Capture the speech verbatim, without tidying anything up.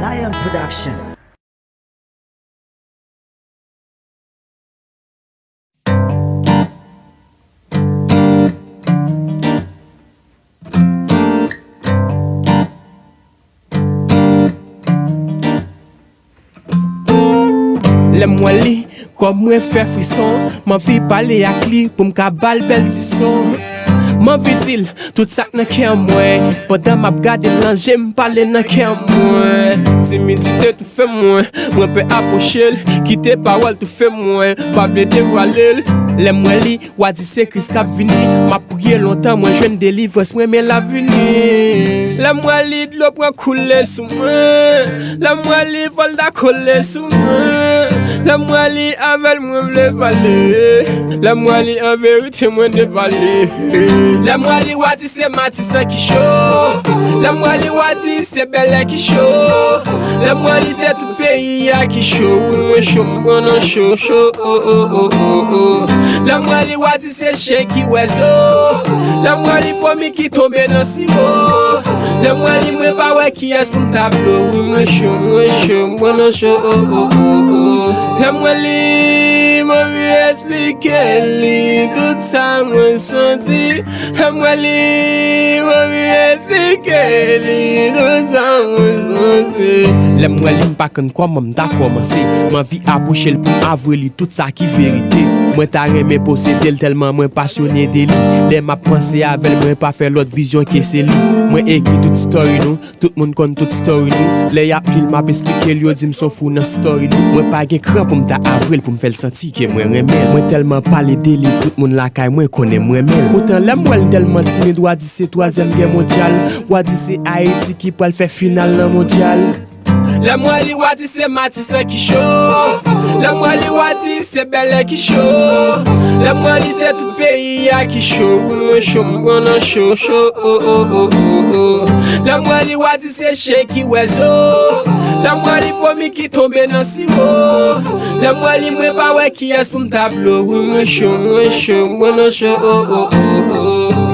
Lion Production. Lè m wè li, kò mwen fè frison. M anvi pale ak li pou m ka ba l bèl ti son. M anvi di l tout sa k nan kè mwen. Pandan m ap gade l nan je m, pale nan kè mwen. Timidite toufe mwen. Mwen pè apwoche l. Kite pawòl toufe mwen. Pa vle devwale l. Lè m wè li, w a di se Kris k ap vini. M ap priye lontan, mwen jwenn delivrans mwen, men l ap vini. Lè m wè li, dlo pran koule sou mwen. Lè m wè li, vòlda kole sou mwen. Lè m wè li, avè l mwen vle pale. Lè m wè li, an verite mwen devale. Lè m wè li, w a di se Matisan ki cho. Lè m wè li, w a di se Bèlè ki cho. Lè m wè li, se tout peyi a ki cho. Wi, mwen cho, m pran nan cho, cho. Lè m wè li, w a di se chen ki wè zo. Lè m wè li, fomi ki tonbe nan siwo. Lè m wè li, mwen pa wè kiyès pou m ta blo. Wi, mwen cho, mwen cho, m pran nan cho. Lè m wè li, m anvi eksplike li tout sa mwen santi. Lè m wè li, m anvi eksplike li tout sa mwen santi. Lè m wè li, m pa konn kòman m ta kòmanse. M anvi apwoche l pou m avwe li tout sa ki verite. Mwen ta renmen posede l tèlman mwen pasyone de li. Lè m ap panse avè l, mwen pa fè lòt vizyon ke se li. Mwen ekri tout story nou, tout moun konn tout story nou. Lè y ap li l, m ap eksplike l, yo di m s on fou nan story nou. Mwen pa gen kran pou m ta avwe l, pou m fè l santi ke mwen renmen l. Mwen tèlman pale de li, tout moun lakay mwen konnen m renmen l. Poutan lè m wè l tèlman timid, w a di se twazyèm gè mondyal. W a di se Ayiti ki pral fè final nan mondyal. Lè m wè li, w a di se Matisan ki cho. Lè m wè li, w a di se Bèlè ki cho. Lè m wè li, se tout peyi a ki cho. Wi, mwen cho, m pran nan cho, cho. Lè m wè li, w a di se chen ki wè zo. Lè m wè li, fomi ki tonbe nan siwo. Lè m wè li, mwen pa wè kiyès pou m ta blo. Wi, mwen cho, mwen cho, m pran nan cho.